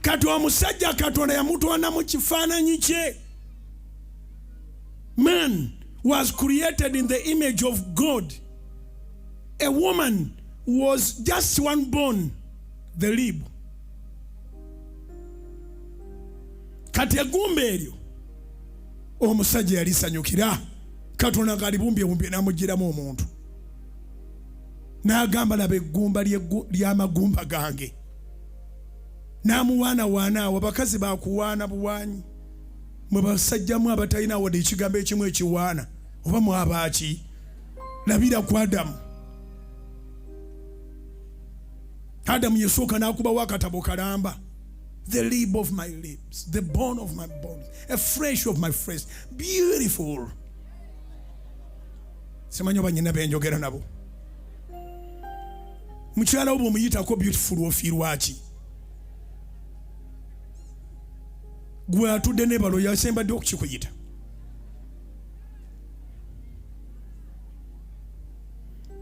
Kati omusajja Katonda yamutwala mu kifaananyi kye. Man was created in the image of God. A woman was just one bone, the rib. Kati eggumba eryo omusajja yalisanyukira. Katonda ng'alibumbyebumbye n'amuggyiramu omuntu. N'agamba, laba eggumba ly'amagumba gange. N'amuwaanawaana awo. Abakazi bakuwaana buwaanyi. Mwe basajjamu abatalina wadde ekigambo ekimu ekiwaana, oba mwabaaki? Labira ku Adamu. Adamu yasooka n'akubawo akatabo kalamba. The rib of my ribs, the bone of my bones, a flesh of my flesh, beautiful. Simanyi oba nyina benjogera nabo. Mukyala wo bw'omuyitako beautiful ofiirwa ki? Gwe atudde ne balo yasembadde okukikuyita.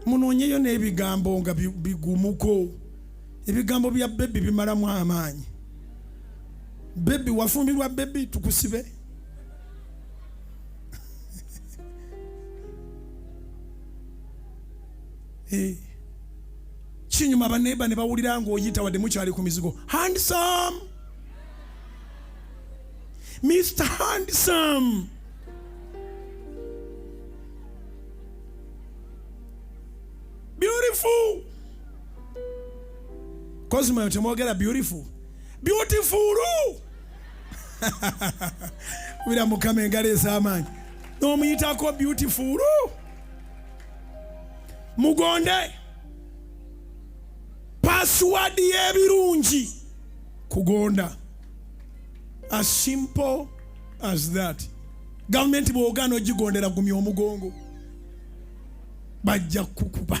Munoonyeyo n'ebigambo nga bigumuko. Ebigambo bya baby bimalamu amaanyi. Baby, wafumbirwa baby, tukusibe. Eh. Kinyuma baneighbour ne bawulira ng'oyita wadde mukyali ku mizigo. Handsome. Mr. Handsome. Beautiful. Cosmo temwogera beautiful. Beautiful. Kubira Mukama engalo ez'amaanyi. N'omuyitako beautiful. Mugonde. Password y'ebirungi kugonda. As simple as that. Gavumenti bw'ogaana ogigondera gumya omugongo. Bajja kukuba.